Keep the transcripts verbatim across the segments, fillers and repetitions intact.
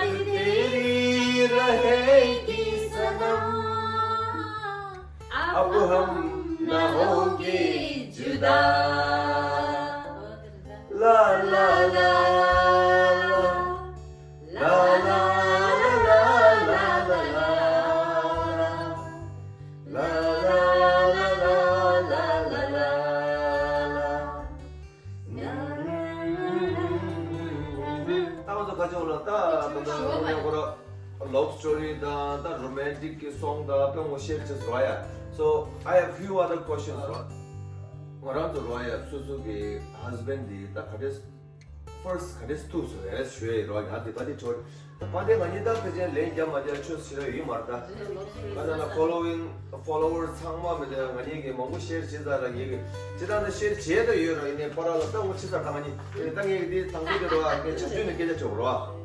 तेरी रहेगी सनम, अब हम न होंगे जुदा। ला ला ला ला। ला ला ला ला ला ला। ད་ང་ཚོ་ཁ་ཕྱོགས་ལ་ད་ད་ད་ང་ཁོ་ར་love story དང་ད་romantic གི་song དང་དཔེ་མོ་share བྱེད་རོགས་ཡ། So I have few other questions རོགས། ང་རང་ཚོ་རོགས་ཡ་སོ་སོ་གི་husband འདི་ད་ག་འདྲས་first ག་འདྲས་ཐུག་སོང་ཡ་ཞུ་ཡ་ཡིན་རོགས། ང་དེ་པ་དེ་ཆོ་ད་པ་དེ་ང་གཉིས་ད་ཕལ་ཆེར་ལན་རྒྱབ་མ་རྒྱབ་ཆོས་ཞེ་དྲག་ཡོད་མ་རེད་ད། ང་ཚོ་ན་following followers ཚང་མ་མི་དེ་ང་གཉིས་ཀྱི་མང་པོ་share བྱེད་ས་ར་ངེད་ཀྱི་ཅི་ད་ནི་share བྱེད་ད་ཡོད་ར། ཡིན་ནའི་པ་ར་ལ་ད་ངོ་ཆི་ས་ད་ང་གཉིས་ད་ངེད་ཀྱི་དེ་དང་པོ་དེ་རོགས་ངས་བྱང་ཆུབ་ནས་སྐད་ཆ་ཆོག་རོགས།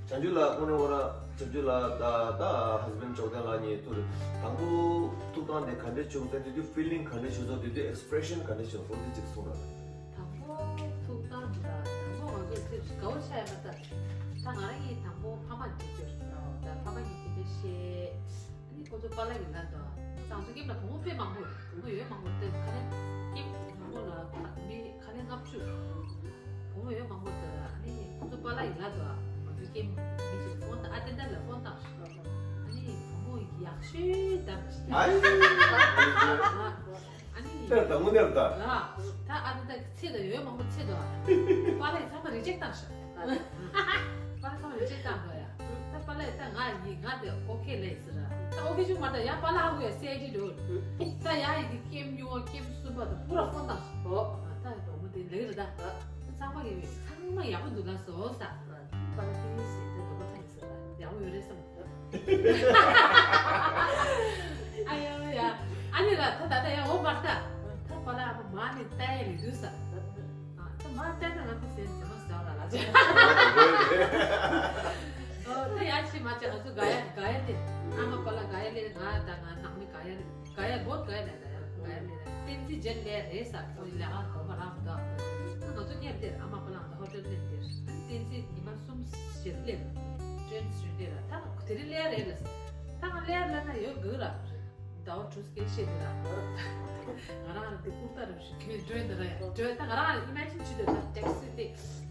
བྱང་ཆུབ་ལ་དངོས་གནས་ཁོ་ར་བྱང་ཆུབ་ལ་ད་ད་husband ཅོག་ལྡན་ལ་གཉིས་ཐུག་དང་པོ་ཐུག་སྟངས་དེ་ག་འདྲས་བྱུང་ཟེར་དུས་དུས་feeling ག་འདྲས་བྱུང་སོང་དུས་དུས་expression ག་འདྲས་བྱུང་སོང་དེ་གཅིག་གསུངས་ར། དང་པོ་ཐུག་སྟངས་དེ་ད་དང་པོ་ང་ཚོ་དེ་དགའ་བོ་ཆགས་ཡ་མ་ད་ད་ང་རང་གིས་དང་པོ་ཕ་མ་འདྲི་རྒྱུ་ད་ཕ་མ་གཉིས་དེ་འདྲས་བཤད། ཨ་ནི་ཁོ་ཚོ་པཱ་ལགས་ཀྱིས་ལབ་འདུག་ང་ཚོ་ཀེམ་ལ་བུ་མོ་དཔེ་མང་པོ་བུ་མོ་ཡོད་མང་པོ་སྟེ་ཁ་ནས་ཀེམ་བུ་མོ་ལ་མི་ཁ་ནས་ལྔ་བཅུ་བུ་མོ་ཡོད་མང་པོ་སྟེ་ཨ་ནི་ཁོ་ཚོ་པཱ་ལགས་ཀྱིས་ལབ་འདུག་ང་ཚོ་ཀེམ་མི་ཞིག་ཕོན་བཏང་ཨ་ཏན་ཏན་ལ་ཕོན་བཏང་ཨ་ནི་བུ་མོ་ཡག་ཤོས་དང་ཨ་ནི། ལྟར་དང་དངོས་གནས་ལྟར། ད་ཨ་ད་ད་ཚེ་ད་ཡོད་མང་པོ་ཚེ་ད། པཱ་ལགས་ཚང་མ་reject བཏང་ཤག་པཱ་ལགས་ཚང་མ་reject བཏང་འདུག་ཡ། ད་པཱ་ལགས་ད་ང་ཡིན་ང་དེ་okay ལས་ཟེར། ད་okay བྱུང་མ་ད་ཡང་པཱ་ལགས་ཧ་གོ་ཡ་སའི་ཌི་འགྲོ། ད་ཡ་ཡི་གེ་ཀེམ་ཉུང་བ་ཀེམ་གསུམ་པ་ད་པུ་ར་ཕོན་བཏང་ཤག་ད་འོ་མ་དེ་ལས་རེད་ད། ཚང་མ་གི་ཚང་མ་ཡག་པོ་འདུག་ལ་སོ་ས། པཱ་ལགས་ཏིས་ཟེར་ད་དོ་པ་ཐང་ཡིན་ཟེར་ད་ཡག་པོ་ཡོད་རེད་བསམ། ཨ་ཡ་ཡ། ཨ་ནི་ལ་ད་ད་ད་ཡ་འོ་མར་ད། ད་པཱ་ལགས་ཨ་མ་མ་ནི་ད་ཡ་ལི་དུས་ས། ད་མ་ད་ད་ང་ད་སེམས་ཟེར་མ་ཟ་ལ་ལ་ཅེ། ཨོ་ད་ཡ་ཆི་མ་ཅེ་ང་ཚོ་ག་ཡ་ག་ཡ་དེ། ཨ་མ་པཱ་ལགས་ག་ཡ་ལེ་ང་ད་ང་ནང་མི་ག་ཡ་ལེ། ག་ཡ་བོད་ག་ཡ་ལ་ད་ཡ་ག་ཡ་ལེ་ད་བསྟན་འཛིན་རྗེས་ལས་རེད་ས་ཁོ་ལ་ང་གོ་མ་རང་ད་ང་ཚོ་ཉེར་དེར་ཨ་མ་པ་ལང་ད་ཧོ་ཊེལ་ནས་དེར་བསྟན་འཛིན་ཉི་མ་གསུམ་བཞིར་སླེབས་ཊེན་སི་ཊེ་ཊ་ལ་ད་དེ་རིང་སླེབས་རེད་ལ་ད་ང་སླེབས་ལ་ན་ཡོད་དགོས་ར་ཟླ་བ་དྲུག་སྐད་བཤད་དེ་ར་ང་རང་ལ་དེ་ཀུར་ཏ་ར་ཞིག་གིས་སྒྲོན་དེ་ར་ཡ་སྒྲོན་ད་ང་རང་ལ་ཨི་མེ་ཇིན་བྱེད་དེ་ད་ཊེག་སི་དེ།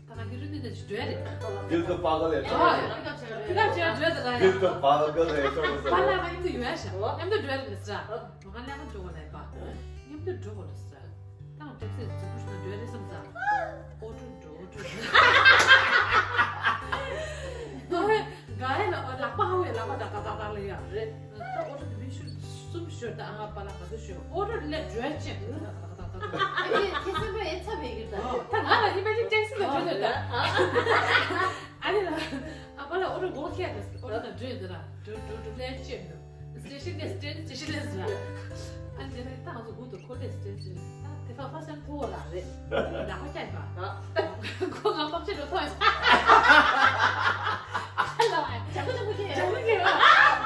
ད་ང་གི་རུ་ནི་ནི་ཇི་འགྲོ་རེད། दिल तो पागल है ཨ་ཡ་ཡ། ཁྱི་ཁ་ཆེ་འགྲོ་དེ་ལ་ཡ། दिल तो पागल है सब सब པ་ལ་ང་ཡིན་དུ་ཡོད་ཤ་ཡིན་དུ་འགྲོ་རེད་ལ་སྲ། མ་ག་ལ་ང་འགྲོ་གོ་ལ་ཡ་པ། ཡིན་དུ་འགྲོ་གོ་ལ་སྲ། ད་ང་ཊེག་སི་རྫི་བུ་ཤི་ན་འགྲོ་རེད་བསམ་ས། ཨོ་ཊོ་འགྲོ་ཨོ་ཊོ་འགྲོ། ག་ཡ་ལ་ལག་པ་ཧ་བའི་ལག་པ་ད་ག་ད་ད་ལ་ཡ་རེད། ད་ཨོ་ཊོ་དེ་མི་ཤུ་གསུམ་ཤོར་ད་ཨ་ང་པ་ལ་ག་དུ་ཤོར་ཨོ་ཊོ་ལ་འགྲོ་ཅེ། ཨ་ཁྱེད་ཁྱེད་སེམས་པ་ཨེ་ཚ་བའི་གི་ད། ད་ང་ལ་ཨི་མེ་ཇིན་ཊེག་སི་ལ་འགྲོ་འདོད་ད། ཨ་ནི་ལ་ཨ་པ་ལ་ཨོ་ཊོ་སྒོ་ཁྱེར་ད་ཨོ་ཊོ་ད་འགྲོ་འདོད་ད་འགྲོ་འགྲོ་འགྲོ་ལས་ཅེ་འདུག་སི་ཊེ་ཤན་ནས་ཊེན་སི་ཊེ་ཤན་ནས་ཟ། ཨ་ནི་དེ་ནས་ད་ང་ཚོ་སྒུག་ཏུ་ཁོ་ལས་ཊེན་སི་ཊེ་ཤན་ད་དེ་ཕ་ཕ་སེམས་མཐོ་བོ་ལ་རེད། ལག་པ་བཀྱག་པ། ཁོ་ང་ཕམ་ཆེ་འགྲོ་ཐོག་ཡིན་ས། ལ་བ་ཡ། ཇ་ཁུ་ཇ་ཁུ་ཁེ། ཇ་ཁུ་ཁེ་བ།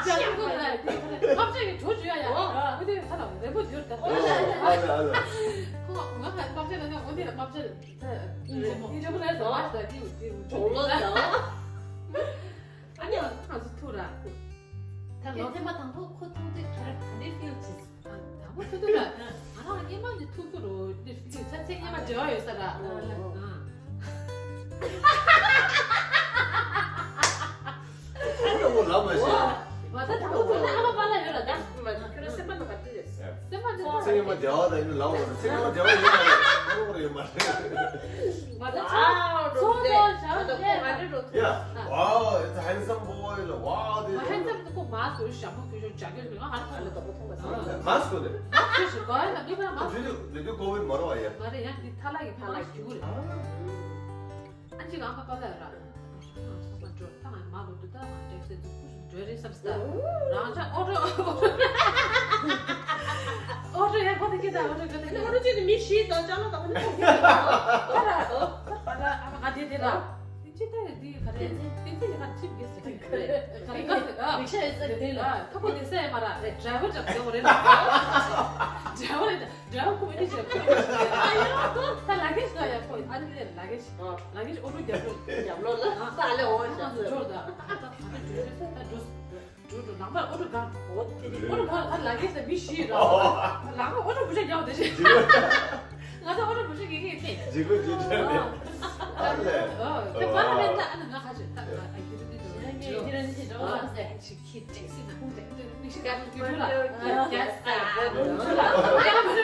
ཇ་ཁུ་ཁེ་བ་ལ་དེ་ཕ་ཕམ་ཆེ་གི་འགྲོ་བཅུག་ཡ་ཡ། འོ་དེ་ཁ་ལ་རེ་པོ་འགྱུར་ད། ཨ་ལ་ཨ་ལ། ཁོ་ང་ང་ཕམ་ཆེ་ན་ན་འོ་དེ་ལ་ཕམ་ཆེ་ད་ཡིན་ཇོ་མོ་ཡིན་ཇོ་མོ་ལ་ཟ་བ་ད་དེ་དེ་ཇོ་མོ་ལ་ཟ། ཨ་ནི་ང་ཚོ་ཐུག་ར། ད་ལོ་ཐེངས་མ་དང་པོ་ཁོ་མཐོང་དུས་ཁྱེད་རང་ག་འདྲའི་ཕིལ་བྱེད་སོང་། དང་པོ་ཐུག་དུས་ལ་ང་རང་སྔོན་མ་ནས་ཐུག་གི་རོ་འདི་ཚ་ཚེ་སྔོན་མ་འབྲེལ་བ་ཡོད་ས་ར། ཨ་ཨ། ཨ་ནི་འོ་ལབ་མ་ཤེས། ང་ད་དང་པོ་ཐུག་ན་ཨ་མ་པ་ལ་ཡོད་ལ་ད། ཁྱོད་རང་སེམས་པ་ནང་ག་དུས་རེད། སེམས་པ་འདི་ཚོ་ཚེ་སྔོན་མ་འབྲེལ་བ་ད་ཡིན་ལབ་འོ་ཚེ་སྔོན་མ་འབྲེལ་བ་ཡོད་མ་རེད་ཁོ་རེ་ཡོད་མ་རེད། ང་ད་ཚོ་ཚོ་ཚོ་ཡ། Wow, it's a handsome boy. Wow, this. ང་ཧན་སམ་དུ་ཁོ་མ་སུ་ཞྭ་མོ་ཁྱོད་ཤོར་ཇ་གེ་ལ་ང་ཧར་ཐོག་ལ་དོག་པོ་མཐོང་བ་སོང་། མ་སུ་ལེ། མ་སུ་ཞིག་གོ་ཡ་ན་མི་ཁ་མ་སུ། དེ་དུས་དེ་དུས་ཀོ་བིད་མ་རོ་བ་ཡ། མ་རེད་ཡ་འདི་ཐ་ལ་གི་ཐ་ལ་གི་རྒྱུ་རེད། ཨ་ཅིག་ཨ་མ་པ་ལ་ར། ང་ཚོ་མ་འགྲོ་ཐ་ང་མ་ལོ་འདུག་ད་ང་ཊེག་སི་དུ་ཁུ་འགྲོ་རེད་བསམ་སྟ། རང་ཅག་ཨོ་ཏོ་ཨོ་ཏོ་ཨོ་ཏོ་ཡ་ཁོ་དེ་སྐད་ད་ཨོ་ཏོ་ཁོ་དེ་སྐད་ད། ཨོ་ཏོ་ཅིག་ནི་མི་ཤི་དང་ཅག་ལ་དང་ཁོ་དེ་ཁོ་དེ་ཁོ་ད་ཨ་མ་ག་དེ་དེ་ལ་དེ་ཅི་ད་དེ་ག་རེ་དེ་ཅི་ག་ཅིབ་གེ་སི་ག་རེ་ག་རེ་ག་རེ་རིག་ཤ་ཡོད་ས་དེ་ལ་ཐོ་ཁོ་དེ་ས་ཡ་མ་ར་ཌ་རའི་ཝར་ཅག་དེ་ཁོ་རེ་ལ་ཌ་རའི་ཝར་རེད། ཌ་རའི་ཝར་ཁོ་མི་དེ་ཅག་ཁོ་ད་ལ་གེ་ཤ་ཡ་ཁོ་ཨ་ནི་ལ་གེ་ཤ་ལ་གེ་ཤ་ཨོ་ཏོ་རྒྱབ་ལོ་རྒྱབ་ལོ་ལ་ད་ལེ་ཨོ་ཤ་ཟོ་ཇོར་ད། ལག་པར་ཨོ་ཏོ་གང་། ཨོ་ཏོ་གང་ལ་ལ་གེ་ས་མི་ཤི་ར། ལག་པར་ཨོ་ཏོ་བུ་ཤ་རྒྱག་དེ་ཤི། ང་ཚོ་ཨོ་ཏོ་བུ་ཤ་གི་གི་ཏེ། ཇི་གོ་ཇི་ཇི་རེད། ཨ་ལེ། ཨོ་ཏེ་པ་ལ་མེད་ད། ཨ་ན་ང་ཁ་ཆེ་ད་ང་ཨ་ཁྱི་རེ་ནི་ཇོ་ཁྱི་རེ་ནི་ཇོ་ཨ་ཟེ་ཁྱི་ཁྱི་ཏེ་སི་ན་ཁུང་ཏེ་ཏེ་མི་ཤི་ག་ཁྱི་ཇོ་ལ་ཡ་ས་ཡ་ཇོ་ལ་ཡ་ཇོ་ལ།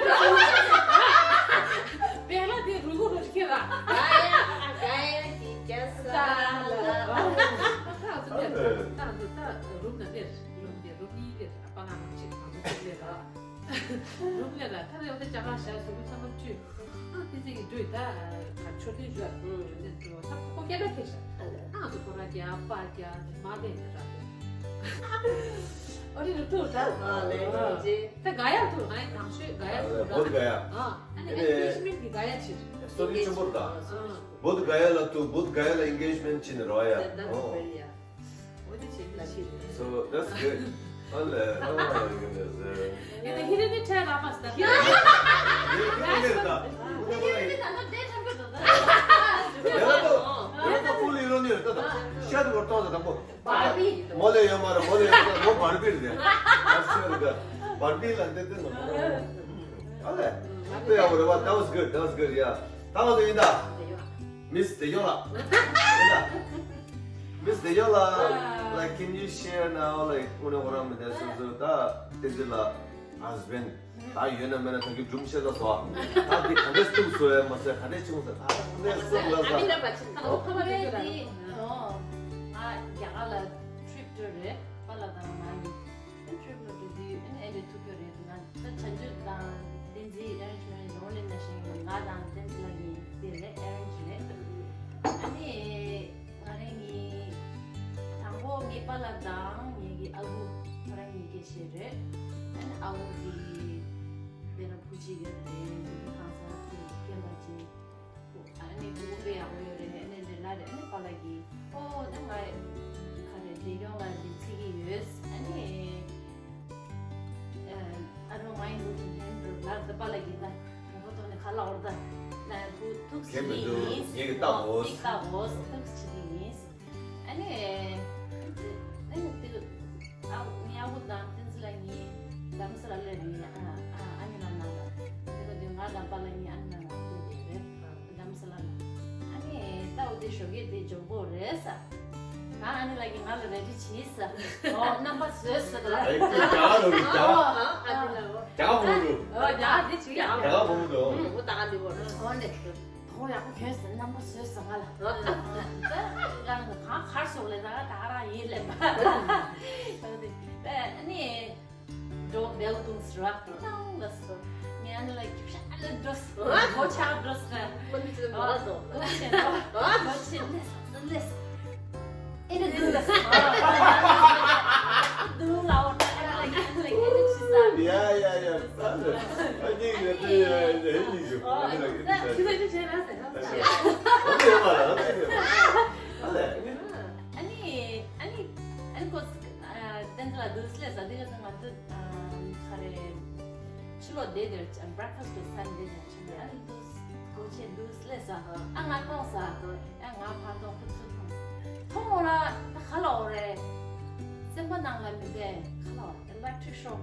པེ་ལ་དེ་རུ་གུ་རུ་ཁྱེད་ར། ག་ཡ་ག་ཡ་གི་རྒྱ་ས་ལ། ད་ད་ད་རུམ་ན་ལེར་རུམ་དེ་རུམ་ཡི་ལེར་པ་ན་རུམ་ཆེ་ང་ཚོ་ལེར་ར། རུམ་ལེར་ད་ད་ཡོད་དེ་ཅ་ག་ཤ་སུ་གུ་ཚང་མ་བཅུ། ཨ་དེ་ཚེ་གི་འགྲོས་ད་ཆོ་དེ་ཞུ་ཨ་ཆོ་དེ་འགྲོ་ད་ཁོ་སྐད་ལ་ཁེ་ཤ། ཨ་ང་ཚོ་ཁོ་ར་རྒྱ་པ་རྒྱ་མ་དེ་ར། ཨོ་རི་རུ་ཐུག་ད། ཨ་ལེ་ལེ་ཇེ། ད་ག་ཡ་ཐུག་ང་ཡི་ནང་ཤོས་ག་ཡ་ཐུག་ད། བོད་ག་ཡ། ཨ་ཨ་ནི་ཨེན་གེཇ་མེན་ཊི་གི་ག་ཡ་ཕྱིར། སོ་རི་ཆེན་པོ་ར་ད། བོད་ག་ཡ་ལ་ཐུག་བོད་ག་ཡ་ལ་ཨེན་གེཇ་མེན་ཊི་ཕྱིན་ནས་རོ་ཡ། ཨོ་དེ་ཕྱིར་ད་ཕྱིར། So that's good. ཨ་ལེ། ཨ་ལེ། ཡ་ད་ཧི་རི་ནི་ཁྲལ་ར་མ་སྟ། ཧི་རི་ནི་ད། ཧི་རི་ནི་ད་ད་དེ་ཐམ་གི་ད་ད། ཡ་ད་ད་ཕུ་ལི་རོ་ནི་ད་ད་ཤ་དུ་བར་ཏོ་ད་ད་མོ། བར་པི། མོ་ལེ་ཡོད་མ་རེད། མོ་ལེ་ཡོད་མ་རེད། མོ་བར་པི་རེད། ཨ་ཤེ་རེད། བར་པི་ལ་འདི་འདི་ནོ། ཨ་ལེ། དེ་ཡག་པོ་རེད་བ། That was good. That was good. Yeah. ད་ང་ཚོ་ཡིན་ད། མིས་དེ་ཡོང་ལ། ཡིན་ད། མིས་དེ་ཡོང་ལ། Like, can you share now, like, དངོས་གནས་ཁོ་རང་མི་དེ་སོ་སོ་ད་དེ་འདི་ལ་husband ད་ཡོད་ན་མེད་ན་ད་གི་སྒྲུང་བཤད་ལ་སོ། ད་འདི་ག་འདྲས་ཐུག་སོ་ཡ་མ་ཟད་ག་འདྲས་བྱུང་ཟེར། ད་ག་འདྲས་སོང་ལ་ཟ། ཨ་མི་ར་པ་ཆི་ད་ཨོ་ཁ་མ་རེད་དེ། ཨོ་ང་རྒྱ་གར་ལ་trip འགྲོ་རེད། པཱ་ལགས་དང་ང་གཉིས་trip འགྲོ་དུས་ཨ་ནི་ཨེ་འདྲས་ཐུག་གི་རེད་འདུག་ང་ད་བྱང་ཆུབ་དང་བསྟན་འཛིན་arrangement ཡོང་ལེ་ན་ཞིག་ང་དང་བསྟན་འཛིན་ལགས་གཉིས་དེ་རེད། arrange རེད། ཨ་ནི། ང་རང་གཉིས་དང་པོ་ངའི་པཱ་ལགས་དང་ངེད་ཀྱི་ཨ་ཁུ་ཁོ་རང་གཉིས་སྐད་ཆ་རེད། ཨ་ནི་ཨ་ཁུ་གིས་དེ་ལ་བུ་གཅིག་ཡོད་རེད། དེ་གང་ཟག་དེ་རྒན་པ་ཅིག་ཨ་ནི་ཕྲུ་གུ་དཔེ་ཡག་པོ་ཡོད་རེད། ཨ་ནི་འདི་ལ་རེད། ཨ་ནི་པཱ་ལགས་ཀྱིས་ཨོ་ད་ང་ག་རེ་འབྲས་ལྗོངས་ལ་འདི་བྱེད་ཀྱི་ཡོད། ཨ་ནི་I don't mind looking him ལབ་ད་པཱ་ལགས་ཀྱིས་ད་དང་པོ་ཐོག་ནས་ཁ་ལག་འོར་ད་ན་ཁུ་ཐུགས་ཁྱེད་མི་ཆེ་འདུག་ཡིན། ངེད་ཀྱི་ལྟ་འོ་ངེད་ལྟ་འོ་ཐུགས་ཆེ་ཡིན། ཨ་ནི་ཨ་ནི་དེ་ཨ་ངའི་ཨ་ཁུ་དང་བསྟན་འཛིན་ལགས་གཉིས་རྡ་རམ་ས་ལ་ལ་རེད། ཨ་ཨ་ཨ་ནི་ལ་ན་ལ་དེ་ག་དུས་ང་དང་པཱ་ལགས་གཉིས་ཨ་ནི་ལ་ན་ལ་དེ་རེད། རྡ་རམ་ས་ལ་ལ། ཨ་ནི་ད་འོ་དེ་ཞོགས་ཀས་དེ་འཇོན་པོ་རེད་ས། ང་ཨ་ནི་ལགས་ཀྱིས་ང་ལ་རེ་ཌི་བྱས་ས། ཨོ་རྣམ་པ་བཟོས་ས་ལ། ཨེ་ཀྱི་རྒྱ་རུ་རྒྱ། ཨོ་ཨ་ཨ་ནི་ལ་ཨོ། རྒྱ་བོ་རུ། ཨོ་རྒྱ་དེ་ཅིག་ཡ། རྒྱ་བོ་རུ། ཨོ་ད་ཨ་ནི་བོ་རུ། ཨོ་ནི། དོ་ཡག་པོ་གྱོན་ས་རྣམ་པ་བཟོས་ས་ང་ལ། ད་ང་གང་གར་སོང་ལས་ད་ད་རང་ཡིན་ལས་པ། ཨ་ནི། འགྲོ་བེལ་བརྡུངས་ར་ཏང་ལ་སོ། ངས་ཨ་ནི་ལ་རྒྱུག་ཤ་ཨ་ལ་འགྲོ་སོ། ཨ། སྒོ་ཆག་འགྲོ་སོ། ཨ་ནི་ཅི་ལ་འགྲོ་ཨ་སོ། སྒོ་ཆེན་འགྲོ། ཨ། སྒོ་ཆེན་ལས་སོ་ལས་སོ། ཨེ་ནི་བརྡུངས་ལ་སོ། བརྡུངས་ལ་འོ་ད་ཨ་ལ་ཡ་ལ་ཡ་ལ་ཅི་ས། ཡ་ཡ་ཡ་ཨ་ལ་ཨ་ཉིག་ཡ་ཏི་ཡ་ཡ་ཡ་ཉིག་ཡོ་ཨ་ལ་ཡ་ཏི་ས། ཁྱི་ལ་ཅི་བྱས་ན་ཟེར་ན། ཨ་ལ་ཡ་ཨ་ལ་ཡ་ཨ་ལ་ཡ་ཨ་ལ་ཡ། ཨ་ནི་ཨ་ནི་ཨ་ནི་ཁོ། བསྟན་འཛིན་ལགས་འདུག་སེ་ལས་ས་དེ་ག་ཚོད་ང་ཚོ་ག་རེ་ཕྱི་ལོགས་བསྡད་དེར་breakfast འགྲོ་ས་བསྡད་དེར་ཕྱིན་ནས་ཨ་ནི་འདུག་སྒོ་ཕྱེ་འདུག་སེ་ལས་ས་ཨ་ང་གཏོང་ས་ཨ་ང་ཕར་གཏོང་ཁོ་ཚུར་གཏོང་། མཐོང་མོ་ར་ད་ག་ལ་འོ་རེད། སེམས་པ་ནང་ལ་མི་བདེ་ག་ལ་འོ་རེད། electric shock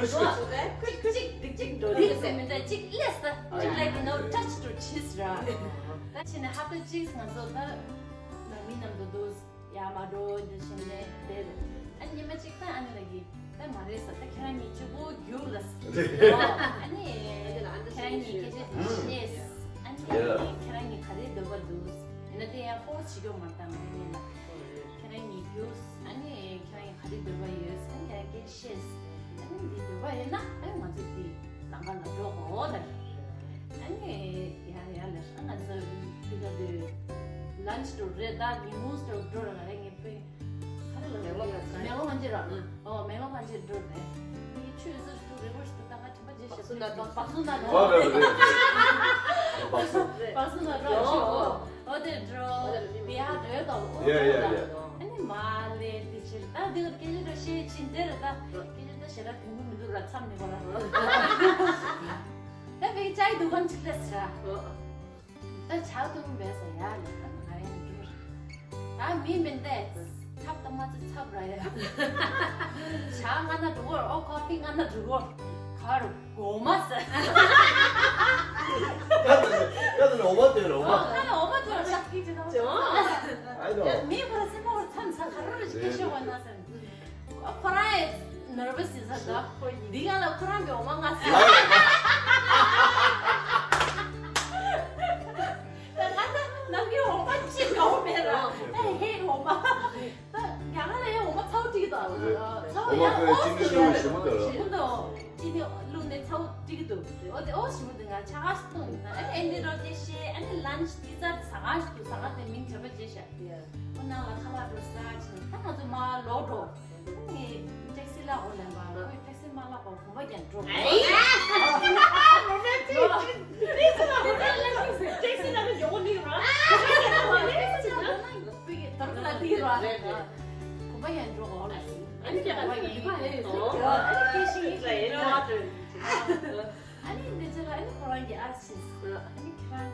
འགྲོ་རེད། ཅིག་ཅིག་འགྲོ་རེད་ཟེར་མི་འདྲ་ཅིག་སླེབས་ས་ཅིག་like no touch འགྲོ་ཕྱིས་ར། ད་ཕྱིན་ནས་ཧབ་ཏ་གཅིག་ང་ཚོ་ད་ནང་མི་རྣམས་དུ་འདུག་ཡ་མ་འགྲོ་འདི་བཞིན་ནས་དེར་ཨ་ཉི་མ་གཅིག་ད་ཨ་ནི་ལ་གི་ད་མ་རེད་ས། ད་ཁྱེད་རང་གཉིས་གཅིག་པོ་རྒྱུགས་ལ་ས། ཨ་ནི་ཁྱེད་རང་གཉིས་སྐད་ཆ་དེ་བཤད། ཨ་ནི་ཁྱེད་རང་གཉིས་ག་རེ་འདོད་པ་འདུག་ཡིན་ན་དེ་ཡང་ཧོ་ཆི་གྱོ་མ་བཏང་ངས་ལ་ཁྱེད་རང་གཉིས་རྒྱུགས། ཨ་ནི་ཁྱེད་རང་གཉིས་ག་རེ་འདོད་པ་ཡོད་ཨ་ནི་ཁྱེད་རང་སྐད་བཤད། ཨ་ནི་འདི་འདོད་པ་ཡོད་ན་ཨ་ནི་ང་ཚོ་འདི་ལམ་ཁ་ལ་འགྲོ་གོ་ད། ཨ་ནི་ཡ་ཡ་ལ་ཨ་ང་ཚོ་འདི་ག་དུས་lunch འགྲོ་རེད། ད་ཉིན་མོ་འགྲོ་འགྲོ་ར་ང་རེ་ངས་པོས་ག་རེ་ལ་མེ་ལོང་ཕལ་ཆེར། མེ་ལོང་ཕལ་ཆེར་ར། ཨོ་མེ་ལོང་ཕལ་ཆེར་འགྲོ་རེད། ངས་ཆུ་ཟུར་ཏུ་རི་བར་སི་ཏུ་ད་ང་དྲན་པ་བརྗེད་ཤག་སུ་ན་དང་བག་སུ་ན་དང་། ཨོ་རེད་རེད། བག་སུ། བག་སུ་ན་དང་ཆུ་ཨོ། ཨོ་དེ་འགྲོ། ཨོ་དེ་ལ་མི་མི་ཡ་འགྲོ་ཡོད་དང་ཨོ་ཡ་ཡ་ཡ། ཨ་ནི་མ་ལེ་དེ་ཕྱིར་ད་དེ་ག་སྐད་ཆ་འགྲོ་ཤེས་ཕྱིན་དེ་རེད་ད། སྐད་ཆ་ད་ཞེ་དྲག་དུས་མོ་མི་འདུག་ར་མཚམས་མི་གོ་ར། ད་བེ་ཅའི་འདུ་ཁང་ཅིག་སླེབས་ཤག་ཨོ། ད་ཆག་ཐུང་བས་ས་ཡ་ལ་ད་ང་རང་འགྱུར། ད་མི་མིན་ཏེ། ཚབ་ད་མ་ཚེ་ཚབ་ར་ཡ། ཇ་ང་ན་འགྲོ་གོ། ཨོ་ཀོ་ཕི་ང་ན་འགྲོ་གོ། གར་གོ་མ་ས། ཡ་ད་ནི་ཡ་ད་ནི་འོ་མ་དོན་ར་འོ་མ། ང་ན་འོ་མ་དོན་ར། I know. མི་ཁོ་ར་སེམས་པ་ཁོ་ཚ་ཚ་ག་ར་ར་ཞིག་སྐད་ཤོད་བ་ན་ས། ཁོ་རང་ནར་བ་སི་ཡིན་ས་ད། འདི་ག་ལ་ཁོ་རང་གི་འོ་མ་ང་ཟ། ད་ང་ད་ནམ་རྒྱུན་འོ་མ་ཅི་དགའ་བོ་མེད་ར། ཨེ་ཧེ་འོ་མ། ད་རྒྱ་གར་ལ་ཡང་འོ་མ་ཚ་བོ་སྤྲད་ཀྱི་འདུག་ཚ་བོ་ཡང་འོ་ཞིམ་པོ་འདུག་ཞིམ་པོ་འདུག་ཅི་ནི་བླུགས་ནས་ཚ་བོ་སྤྲད་ཀྱི་འདུག་འོ་དེ་འོ་ཞིམ་པོ་འདུག་ང་ཆ་ག་སི་གཏོང་གི་ད། ཨེ་ནི་རོ་ཏེ་ཤེ། ཨེ་ནི་ལན་ཆི་ཏི་ཙར་ཟ་ཁང་ཞིག་འདུག་ཟ་ཁང་དེ་མིང་བརྗེ་པོ་བརྗེས་ཤག་ཁོ་ནང་ལ་ཁ་ལག་འགྲོ་ཟ་ཕྱིན། ད་ང་ཚོ་མར་ལོག་འགྲོ། ཨ་ནི་ཊེག་སི་ལ་འོ་ལེན་པ། ཁོས་ཊེག་སི་མ་ལག་པ་གོམ་པ་རྒྱག་འགྲོ། ཊེག་སི་ལ་ཊེག་སི་ལ་ཡོང་ནི་ར། ཊེག་སི་ལ་ཡོང་ནི་ར། གོམ་པ་རྒྱག་འགྲོ་གོ་ལ། ཨ་ནི་ཁྱེད་ལ་ཡིན་པ་ཨེ་ཡོད། ཨ་ནི་ཁྱེད་ཤིང་ཡིན། ཨ་ནི་འདི་ཚོ་ལ་ཨ་ནི་ཁོ་རང་གི་ཨ་སི་ཨ་ནི་ཁྱེད་རང་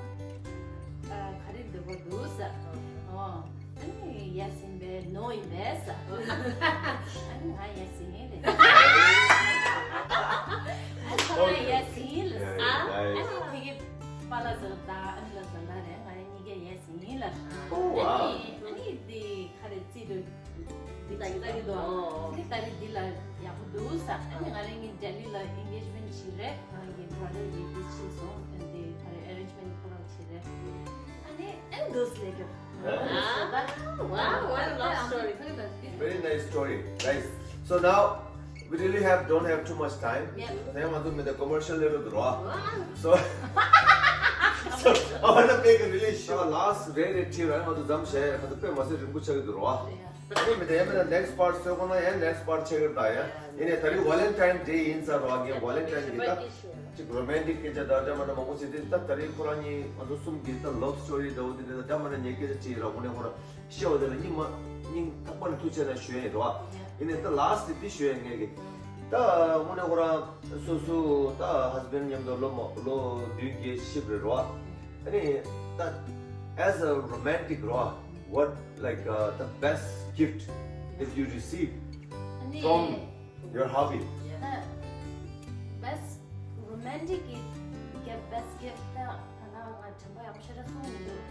ཨ་ག་རེ་འདོད་པ་འདུག་ཟེར། ཨོ་ཨ་ནི་ཡ་སི་ཡིན་པས་ནོ་ཡིན་པས་ཟེར། ཨ་ནི་ང་ཡ་སི་ཡིན་རེད། ཨ་ནི་ཁོ་རང་ཡ་སི་ཡིན་ལ་ཟེར། ཨ་ནི་དེ་གི་པཱ་ལགས་ཟེར་ད་ཨ་ནི་ལགས་ཟེར་ལ་རེད། ང་རང་གཉིས་ཀ་ཡ་སི་ཡིན་ལ། ཨོ་ཝའོ། ཨ་ནི་ཨ་ནི་དེ་ག་རེ་རྩིས་འདུག་འདི་ལྟ་གི་འདུག་འདི་ལྟ་གི་འདི་ལ་ཡག་པོ་འདུག་ས། ཨ་ནི་ང་རང་གཉིས་ལྡི་ལི་ལ་ཨེན་གེཇ་མེན་ཊི་བྱས་རེད། ང་རང་གི་བྷ་ར་དར་གི་འདི་བྱས་སོང་། ཨ་ནི་དེ་ག་རེ་ཨེ་རེན་ཇི་མེན་ཊི་ཁོ་རང་བྱས་རེད། ཨ་ནི་ཨེ་འདུག་ལས་ཀྱོ། Wow, what a love story. Very nice story, guys. So now we really have don't have too much time. Yep. ད་ང་ཚོ་མི་ད་commercial level དུ་རོ། So so I want to make a really short last very tea, right? ང་ཚོ་འཛོམས་བྱས་ང་ཚོ་དཔེ་མ་སྲིད་རིང་པོ་ཆགས་ཀྱི་འདུག་རོ། ད་དེ་མི་དེ་ཡང་མིན་ན་next part སོས་གོ་ན་ཡང་next part ཆགས་ཀྱི་རེད། ད་ཡང་ཡིན་ནའི་ད་རེས་Valentine Day ཡིན་ས་རོ། ཨ་ངས་Valentine གི་ད་ཅིག་romantic སྐད་ཆ་ད་འདྲ་མ་འདྲ་མང་པོ་བྱས་ཏེ། ད་ད་རེས་ཁོ་རང་གཉིས་ང་ཚོ་གསུམ་གྱི་ད་love story འདྲ་བོ་དེ་འདྲ་ད་འདྲ་མ་འདྲ་ངས་སྐད་ཆ་ཅིག་ར་དངོས་གནས་ཁོ་རང་བཤད་པ་དེ་ལ་སྙིང་མ་སྙིང་ཐག་པ་ནས་ཐུགས་ཆེ་ན་ཞུ་ཡ་ཡིན་རོ། ཡིན་ནའི་ད་last དེ་འདི་ཞུ་ཡ་ངས་གི་ད་དངོས་གནས་ཁོ་རང་སོ་སོ་ད་husband མཉམ་དུ་ལོ་མ་ལོ་བདུན་བརྒྱད་ཅིག་རེད་རོ། ཨ་ནི་ད་as a romantic རོ། What, like, uh, the best gift that you receive from your hubby? The best romantic gift, the best gift ད་ད་ང་དྲན་པ་ཡག་པོ་ཞེ་དྲག་སོང་མི་འདུག་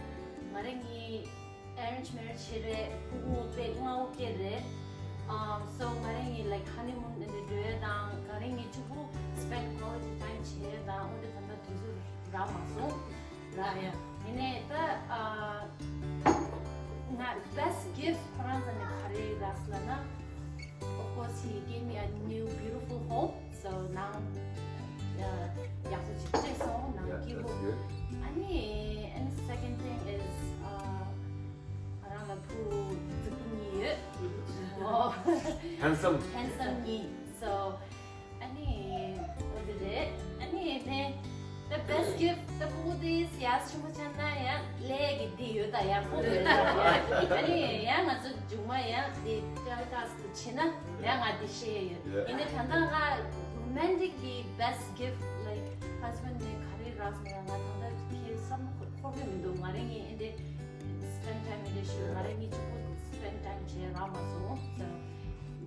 ང་རང་གཉིས་arrange marriage བྱས་རེད། ཕྲུ་གུ་དཔེ་མངར་པོ་སྐྱེས་རེད། Um, so ང་རང་གཉིས་like honeymoon འདི་འདྲ་འགྲོ་ཡ་དང་། ང་རང་གཉིས་གཅིག་པུ་spend quality time བྱས་དང་། འོ་འདི་ད་ལྟ་དུས་ཚོད་རག་མ་སོང་ར། ཡ་ཡིན་ནའི་ད་ཨ་ང་best gift ཁོ་རང་ཚ་ནས་ག་རེ་རག་ལབ་ན། Of course, he gave me a new beautiful home. So ནང་ཡག་པོ་ཅིག་སྤྲད་སོང་། ནང་སྐྱིད་པོ། ཨ་ནི་and second thing is ཨ་ང་རང་ལ་བུ་རྫིག་པོ་གཉིས་ཡོད། Handsome. Handsome གཉིས། So ཨ་ནི་འོ་དེ་རེད། ཨ་ནི་དེ་the best gift ད་ཕྲུ་གུ་དེ་ཡག་ཆེན་པོ་ཆགས་ན་ཡང་ལས་ཀྱི་དེ་ཡོད་ད་ཡག་པོ་རེད་ད། ཨ་ནི་ཡང་ང་ཚོ་མཇུག་མ་ཡང་དེ་telecast བྱེད་ན་ཡང་ང་དེ་ཤེས་ཡོད། ཡིན་ནའི་ད་ལྟ་ང་romantic གི་best gift like husband ནས་ག་རེ་རག་སོང་ཡང་ང་ད་ལྟ་ཁྱེད་བསམ་བློ་འཁོར་གི་མི་འདུག་ང་རང་གིས་ཨེ་འདྲ་spend time ཨེ་འདྲ་ཞུ། ང་རང་གཉིས་གཅིག་པུ་spend time བྱས་རག་མ་སོང་།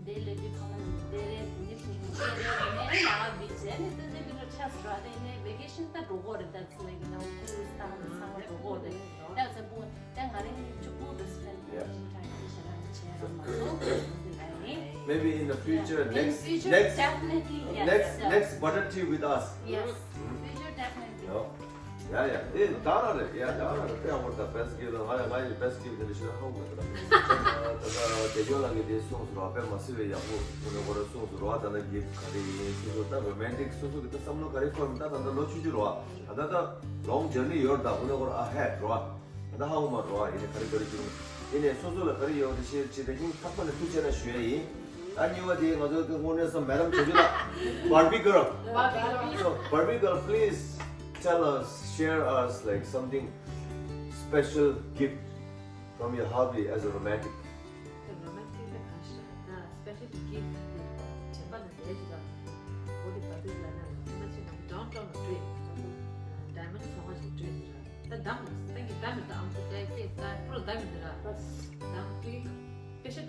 དེ་ལས་དུས་ཁ་ལ་དེ་རེད། དེ་ནི་ཕྲུ་གུ་དེ་རེད། དེ་ནི་ནང་ལ་བི་ཇི་ནི་དེ་དེ་གི་ཆགས་སུ་ར། དེ་ནི་vacation ད་འགྲོ་གོ་རེད། ད་ཚེ་ལ་ཡིན་ན་cruise ད་ཚང་མ་འགྲོ་གོ་རེད། ད་ཚེ་པོ་ད་ང་རང་གཉིས་གཅིག་པུ་spend time བྱས་རག་བྱས་རག་མ་སོང་། དེ་ལ་ཡིན། Maybe in the future, next, next, next butter tea with us. Yes, future definitely. ཡ་ཡ་དེ་ད་ར་རེད། ཡ་ད་ར་རེད། དཔེ་ཡག་པོ་རེད། ད་best gift ང་ཡ་ང་ཡི་best gift དེ་འདྲ་ཞིག་ཧ་གོ་མེད་ད། ད་ད་དེ་ཇོ་ལགས་ཀྱིས་དེ་གསུངས་སོང་ར། དཔེ་མ་སྲིད་པའི་ཡག་པོ་དངོས་གནས་ཁོ་རང་གསུངས་སོང་ར། ད་ནི་gift ག་རེ་ཡིན་སོ་སོ་ད་romantic སོ་སོ་གི་ད་བསམ་བློ་ག་རེ་འཁོར་མིན་ད་ད་ད་ལོ་ཆུང་ཆུང་ར། ད་ད་ད་long journey ཡོད་ར། ད་དངོས་གནས་ཁོ་རང་ahead ར། ད་ཧ་གོ་མ་ར། ཡིན་ནའི་ག་རེ་ག་རེ་བྱུང་ཡིན་ནའི་སོ་སོ་ལ་ག་རེ་ཡོད་རེད་ཤེར་བྱེད་དེ་སྙིང་ཐག་པ་ནས་ཐུགས་རྗེ་ཆེ་ཞུ་ཡ་ཡིན། ད་གཉིས་པ་དེ་ང་ཚོ་དངོས་གནས་སམ་madam ཆེ་ཆུང་ལགས། Barbie girl. Barbie girl. So Barbie girl, please tell us, share us like something special gift from your hubby as a romantic. The romantic ད་གང་ཞིག་ད་special gift དེ་དྲན་པ་ལ་རེད་ཅིག་ད། འོ་དེ་Barbie ལ་ན་ལ་ད་ཅིག་ང་downtown ལ་འགྲོ་ཡིན། Diamond ཚོང་ཁང་ཞིག་འགྲོ་ཡིན་ར། ད་འདམ་ལ་སྟེང་གི་འདམ་མི་ད་ཨང་ཚོ་ད་ཀྱེ་ད་པུ་རོ་འདམ་མི་འདི་ར། འདམ་ཀྱེ་ཀེ་ཤ་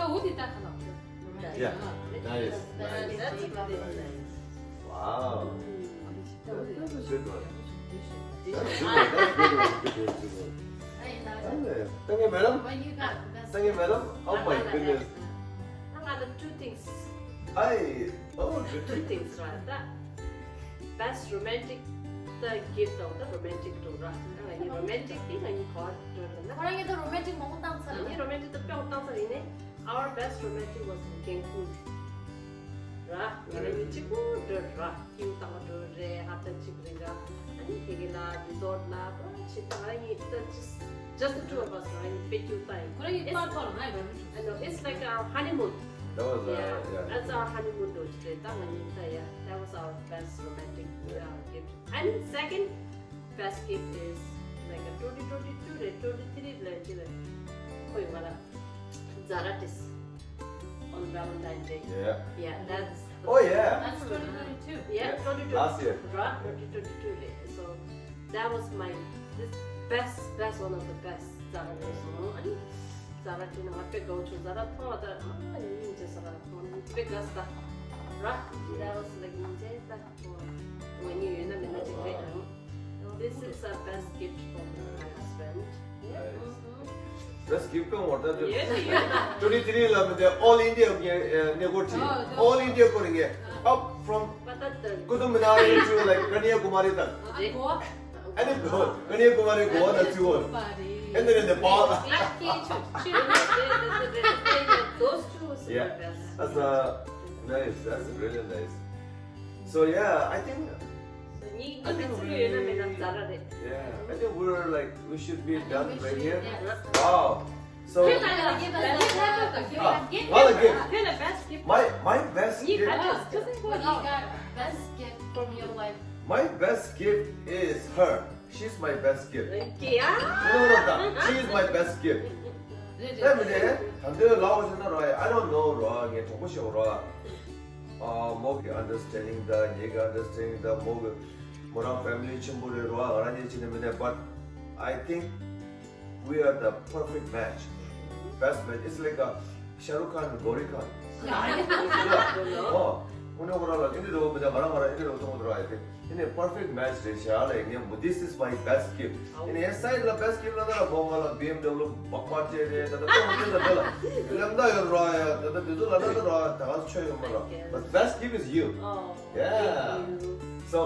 ད་འོ་དེ་ད་ཁ་ལག་ད། Yeah, nice, nice, nice. Wow. That's a good one. That's a good one. That's a good one. Good one, good one. Thank you, madam. Thank you, madam. Oh my goodness. Two things. Hi. Oh, good. Two things, right? Best romantic, the gift of the romantic too, right? Romantic thing, I got to. ཁོ་རང་ཉིད་ད་རོ་མན་ཊིག་མང་པོ་བཏང་ཚར། ངས་རོ་མན་ཊིག་ད་དཔེ་བཏང་ཚར་ཡིན་ནའི། Our best romantic was in Cancun. ར། ང་རང་གཉིས་གཅིག་པུ་འགྲོ་ར། ཁྱིའུ་བཏང་འགྲོ་རེད། ཧབ་ཏ་གཅིག་རིང་ག་ཨ་ནི་དེ་གི་ལ་རི་ཟོར་ལ་པ་ཆི་ད་ང་རང་གཉིས་ད་just, just the two of us. ང་རང་གཉིས་དཔེ་སྐྱིད་པོ་བཏང་ཡིན། ཁོ་རང་གཉིས་པར་ཐོར་ང་ཡི་རོ་མན་ཊིག I know, it's like our honeymoon. That was, uh, yeah, yeah, that's our honeymoon. འགྲོ་གི་རེད། ད་ང་གཉིས་ད་yeah, that was our best romantic, yeah, uh, gift. And second best gift is like a twenty twenty-two རེད། twenty three ལ་ཅི་ལ་ཁོ་ཡི་ང་ལ་Zara ཏིས on Valentine's Day. Yeah. Yeah, that's the, oh, yeah, that's twenty twenty-two. Yeah, yeah, twenty twenty-two. Last year. ར། twenty twenty-two རེད། So that was my, this best, best, one of the best Zara ཏིས་སོང་། ཨ་ནི་Zara ཏི་ནི་ང་དཔེ་དགའ་བོ་བྱུང་། Zara མཐོང་བ་ད་ཨ་ཉིན་ཅེ་ས་ར་ཁོང་དཔེ་དགའ་ས་ད་ར། That was like ཉིན་ཅེ་ད་ཁོང་ང་གཉིས་ཡོད་ན་མེད་ན་ཅིག་རེད། ཨང་། This is our best gift from my husband. Nice. Best gift གང་བར་ད་དེ། Yes, yes. twenty three ལ་མི་དེ་all India གི་ནས་གོ་ཁྲི། All India གོ་རིང་གི། Up from But that the Qutub Minar to, like, Kanyakumari དང་། ཨ་གོ། ཨ་ནི་གོ། Kanyakumari གོ་ད་ཚི་བོ། And then in the bar. Those two was the best. Yeah. That's, uh, nice. That's really nice. So yeah, I think, I think we, yeah, I think we're like, we should be done right here. Wow. So, ah, what a gift. My, my best gift. What do you got? Best gift from your life. My best gift is her. She's my best gift. Okay, ah. She is my best gift. Let me there. I don't know, རོ། ངས་གྲོགས་པོ་ཞིག་རོ། ཨ། མོ་གི་understanding དང་ངེད་ཀྱི་understanding དང་མོ་གི་མོ་རང་family ཆེན་པོ་རེད་རོ། ང་རང་གཉིས་ཆེ་ནི་མིན་ནས། But I think we are the perfect match. Best match. It's like a Shah Rukh Khan, Gauri Khan. ཨོ། ཁོ་ནི་ཁོ་རང་ལ་ཨིན་དྲི་རོ་མི་འདུག་ང་རང་ང་རང་ཨིན་དྲི་རོ་གཏོང་གི་འདུག་ར། ཡ་དེ་ཨིན་ནས་perfect match རེད་ཤག་ལ། ཡིན་ནས་མོ། This is my best gift. ཡིན་ནས་side ལ་best gift ལ་ད་ལ་མོ་ང་ལ་BMW བག་པ་སྤྲད་རེད། ད་ད་གཏོང་གི་ད་ད་ལ་ལམ་ད་ཡོད་ར། ཡ་ད་ད་དེ་ཚོ་ལ་ད་ད་ར་ད་ག་ཆོས་ཡོད་མ་ར། But best gift is you. Yeah. So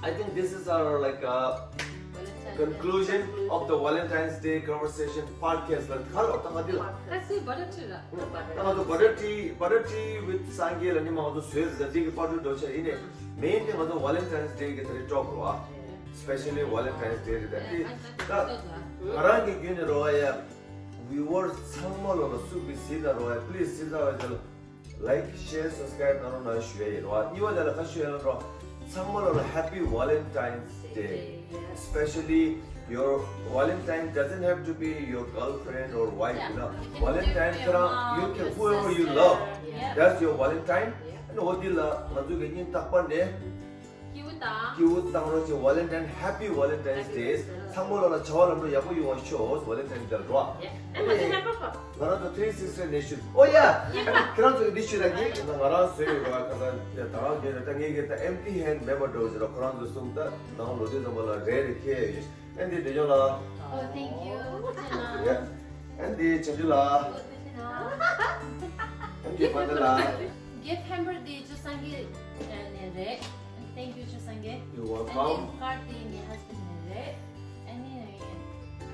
I think this is our, like, uh, conclusion of the Valentine's Day conversation podcast. ལ་ཁ་ལོ་ཏང་ག་དེ་ལ། ད་སི་butter tea ར། ད་ང་ཚོ་butter tea, butter tea with སངས་རྒྱས་ལ་ནི་མ་ང་ཚོ་བཟོས་རེད། ད་དེ་གི་པར་ཊི་འགྲོ་ཆ་ཡིན་ནས། Main དེ་ང་ཚོ་Valentine's Day གི་དེ་རིང་ཊོག་རོ་ཨ། Specially Valentine's Day རེད་ད་དེ། ད་ང་རང་གི་བརྒྱུད་ནས་རོ་ཨ་ཡ། Viewers ཚང་མ་ལོ་ལ་སུ་གི་སི་ད་རོ་ཨ་ཡ། Please སི་ད་བ་ཡ་ལ། Like, share, subscribe གནང་རོགས་གནང་ཞུ་ཡ་ཡིན་རོ། གཉིས་པ་དེ་ལ་ཁ་ཤས་ལ་རོ། ཚང་མ་ལ་Happy Valentine's Day. Especially your Valentine doesn't have to be your girlfriend or wife, you know. Valentine ཁྱེད་རང་you can whoever you love. That's your Valentine. And འོ་དེ་ལ་ང་ཚོ་གི་སྙིང་ཐག་པ་ནས། སྐྱིད་པོ་དང་། སྐྱིད་པོ་བཏང་རོགས་བྱེད། Valentine, Happy Valentine's Day། ཚང་མ་ལོ་ལ་བྱ་བ་ལམ་འགྲོ་ཡག་པོ་ཡོང་བ་ཤོག Valentine Day རོ། ཡ། ཨེ་མ་ཚེ་ཧེ་པོ་ཧོ། ང་རང་ཚོ་three sixty nation། ཨོ་ཡ། ཁྱེད་རང་ཚོ་གི་འདི་ཤི་ར་ངེད་ཀྱི་ང་རང་བཟོས་ཡོད་ར། ཁ་སང་ཡ་ད་ང་ངེད་ད་ངེད་ཀྱི་ད་empty hand མེད་པ་འགྲོ་ཟེར་ར། ཁོ་རང་ཚོ་གསུམ་ད་ནང་ལོ་དུས་ཙམ་པ་ལ་རེ་རེ་ཁྱེར་ཡོད། ཨན་ཏི་དེ་ཉོ་ལ། Oh, thank you. ཡ། ཨན་ཏི་ཆ་ཅུ་ལ། ཨན་ཏི་པ་ཏ་ལ། Gift hamper དེ་ཅུ་སངས་རྒྱས་ནས་རེད། Thank you ཅུ་སངས་རྒྱས། You're welcome. And then card དེ་ངའི་husband ནས་རེད། And then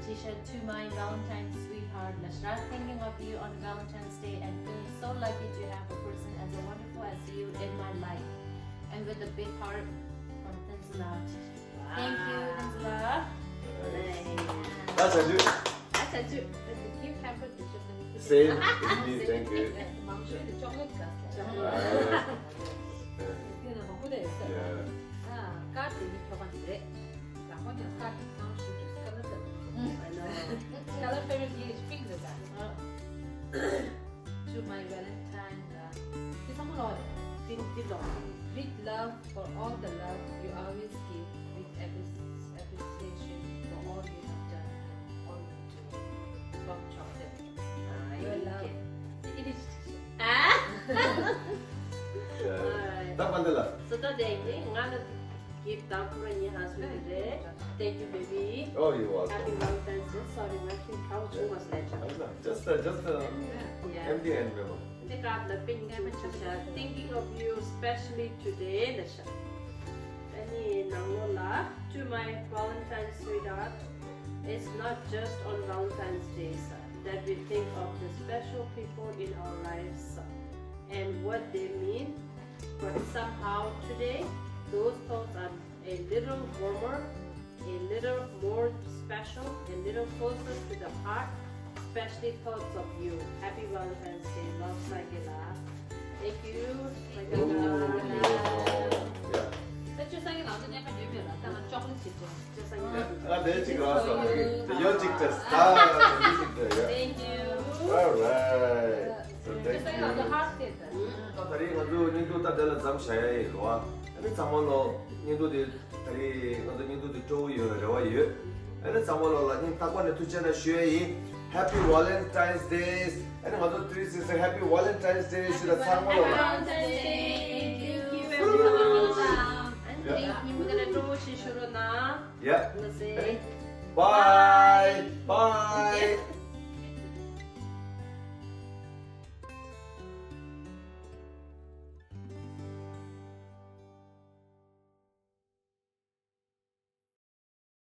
T-shirt to my Valentine's sweetheart Lashra, thinking of you on Valentine's Day and feeling so lucky to have a person as wonderful as you in my life. And with a big heart from Tenzila. Thank you, Tenzila. ད་ཆ་ཅུ། ད་ཆ་ཅུ། Gift hamper དེ་ཅུ་སངས་རྒྱས། Same, indeed, thank you. མང་ཤོས་དེ་chocolate glass ལ། Chocolate glass. དེ་ན་མང་པོ་དེ་ཡོད་ས། Yeah. ད་card དེ་ནི་ཁྱོ་ག་ནི་རེད། ད་ཁོ་ཉག་card དེ་ཚང་ཞུ་དུས་color དེ། I know. Color favorite ཡིན་pink རེད་ད། To my Valentine ལ། དེ་ཚང་མ་ལོ་རེད། དེ་དེ་ལོ། With love for all the love you always give, with appre- appreciation for all you have done and all you do. From chocolate. ཨ། ཡིན་གྱི། It is. ཨ། ད་པ་ཏ་ལ། སོ་ད་དེ་ཡིན་ང་ལ་gift དང་ཁོ་ར་ཉི་ཧ་སུ་རེད། Thank you, baby. Oh, you're welcome. Happy Valentine's Day. Sorry, my kid ཁ་བ་ཆུང་བ་སེ་ཆ། Just a, just a empty hand མེད་པ། དེ་ཀ་ལ་པིན་ཆུ་ཆུ་ཤ། Thinking of you specially today ལ་ཤ། ཨ་ནི་ནང་ལོ་ལ། To my Valentine sweetheart, it's not just on Valentine's Day, sir, that we think of the special people in our lives, sir, and what they mean, but somehow today, those thoughts are a little warmer, a little more special, a little closer to the heart, especially thoughts of you. Happy Valentine's Day. Love, Sangila. Thank you. Thank you. Yeah. ད་ཅོ་སང་གི་ལག་ཆ་གནས་པ་ཡོད་མེད་ལ་ད་ང་chocolate ཅིག་ཅོ། ཅོ་སང་གི་ལག་ཆ། ང་དེ་ཅིག་རག་སོང་། དེ་ཡོད་ཅིག་ཅོ། ད་དེ་ཅིག་ཅོ་ཡ། Thank you. All right. So ཅོ་thank སང་གི་ལག་ཆ་you. ཧར་སྟེ་ད། ད་ད་རེས་ང་ཚོ་བརྙན་ཐུང་ད་དེ་ལ་མཚམས་བཞག་ཡ་ཡིན་རོ། ཨ་ནི་ཚང་མ་ལོ་བརྙན་ཐུང་དེ། ད་རེས་ང་ཚོ་བརྙན་ཐུང་དེ་སྤྲོ་བོ་ཡོད་རེ་བ་ཡོད། ཨ་ནི་ཚང་མ་ལོ་ལ་སྙིང་ཐག་པ་ནས་ཐུགས་རྗེ་ཆེ་ཞུ་ཡ་ཡིན། Happy Valentine's Day. ཨ་ནི་ང་ཚོ་three sixty Happy Valentine's Day ཞུ་ད་ཚང་མ་ལོ་ལ། Happy Valentine's Day. Thank you everyone. ཨ་ནི་ཉིན་མོ་དེ་ལ་སྤྲོ་བོ་ཞིག་ཞུ་རོགས་གནང་། Yeah. ལགས་སེ། Bye. Bye.